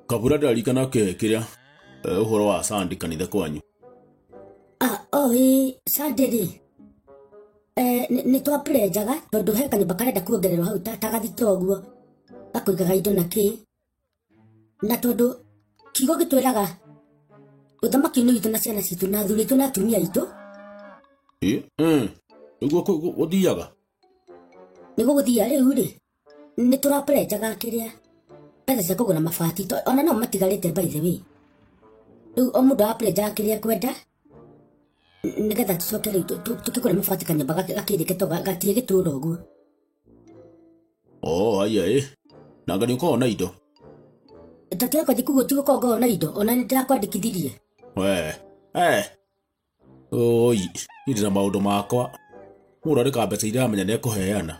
Kabura ndĩraririkana kĩrĩa ũhoro wa Sunday kanitha kwanyu. Ah, oh, ĩ Sunday rĩ, nĩ twapurenjaga tondũ he kanyũmba karenda kuongererwo hau ta gathito ũguo gakũigaga indo na kĩ, na tondũ kiugo gĩtwĩraga ũthamaki nĩ witũ na ciana citũ na athuri aitũ na atumia aitũ. Ĩ, nĩguo gũthiaga. Nĩguo gũthiaga. Rĩu rĩ, nĩ tũrapurenjaga kĩrĩa mbeca cia kũgũra mabati, ona no matigarĩte, by the way. Rĩu o mũndũ arapurenjaga kĩrĩa ekwenda nĩgetha tũcoke rĩu tũkĩgũre mabati, kanyũmba gakĩrĩke to gatirĩ gĩtũũra ũguo. Oh, aya ĩ. Na nga nĩ ũkoragwo na indo. Tatiga kuguo tigũkorwo ngoragwo na indo, ona nĩ ndĩrakwandĩkithirie. We. Oi, niĩ ndĩna maũndũ makwa. Mũndũ andĩkaga mbeca iria aramenya nĩ ekũheana.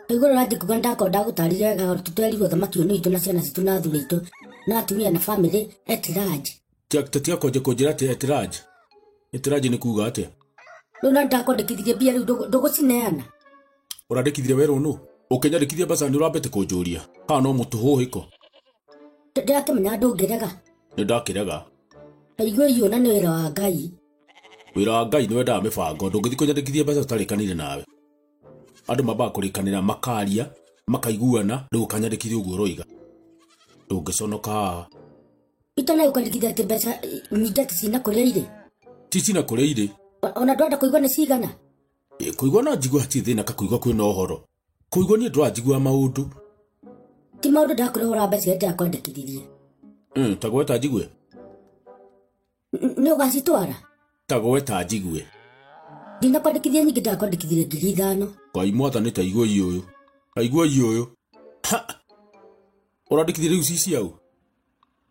Igũrũ ũrathiĩ kuga ndakorwo ndagũtarire wega, tũterirwo ũthamaki ũyũ nĩ witũ na ciana citũ na athuri aitũ na atumia na family at large. Tiga kwanjia kũnjĩra atĩ at large. At large nĩ kuga atĩa? Rĩu na ndakwandĩkithirie mbia, rĩu ndũgũcineana. Ũrandĩkithirie werũ nũ? Ũkĩnyandĩkithia mbeca nĩ ũrambĩte kũnjũria. Kana no mũtũhũhĩko? Ndĩrakĩmenya ndũngĩrega. Nĩ ndakĩrega. Igue iũ na nĩ wĩra wa Ngai. Wĩra wa Ngai nĩ wendaga mĩbango. Ndũngĩthiĩ kũnyandĩkithia mbeca ũtarĩkanire nawe. Andũ mambaga kũrĩkanĩra, makaria, makaiguana, rĩu ũkanyandĩkithia ũguo ũroiga. Ndũngĩconoka haha. Itanagũkwandĩkithia atĩ mbeca nyingĩ atĩ cina kũrĩa irĩ. Ti cina kũrĩa irĩ. Ona ndwenda kũigua nĩ cigana. Ĩ, kũigua no njigua, hatirĩ thĩna ka kũigua kwĩna ũhoro. Kũigua niĩ ndũranjigua maũndũ. Ti maũndũ, ndakwĩra ũhoro wa mbeca iria ndĩrakwandĩkithirie. Ta gweta njigue. Nĩ ũgacitwara? Ta gweta njigue. Ndinakwandĩkithia nyingĩ, ndĩrakwandĩkithirie 5,000. Ngai mwathani, ta igua ũyũ. Ta igua ũyũ. Ha! Ũrandĩkithia rĩu ci ciau?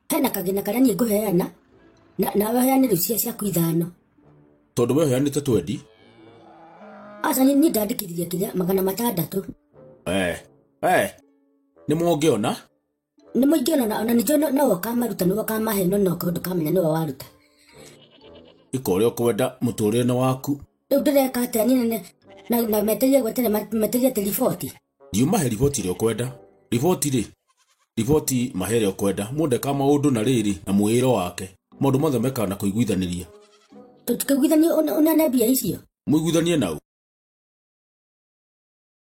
Hena kagĩna karĩa niĩ ngũheana na nawe ũheane rĩu cia ciaku 5. Tondũ we ũheanĩte 20. Aca, niĩ ndandĩkithirie kĩrĩa 600. Nĩ mũngĩona? Nĩ mũingĩona ona nĩ no ũkamaruta, nĩwe ũkamahe, no no ũkorwo ndũkamenya nĩwe waruta. Ĩka ũrĩa ũkwenda, mũtũrĩre nĩ waku. Rĩu ndĩreka atĩa niĩ na metereire gweterera metereire atĩ riboti? Ndiumahe riboti ĩrĩa ũkwenda. Riboti rĩ, riboti mahe ĩrĩa ũkwenda. Mũndũ ekaga maũndũ na rĩrĩ na mwĩĩro wake. Maũndũ mothe mekaga na kũiguithanĩria. Tũkĩiguithania ũneane mbia icio? Mũiguithanie nau.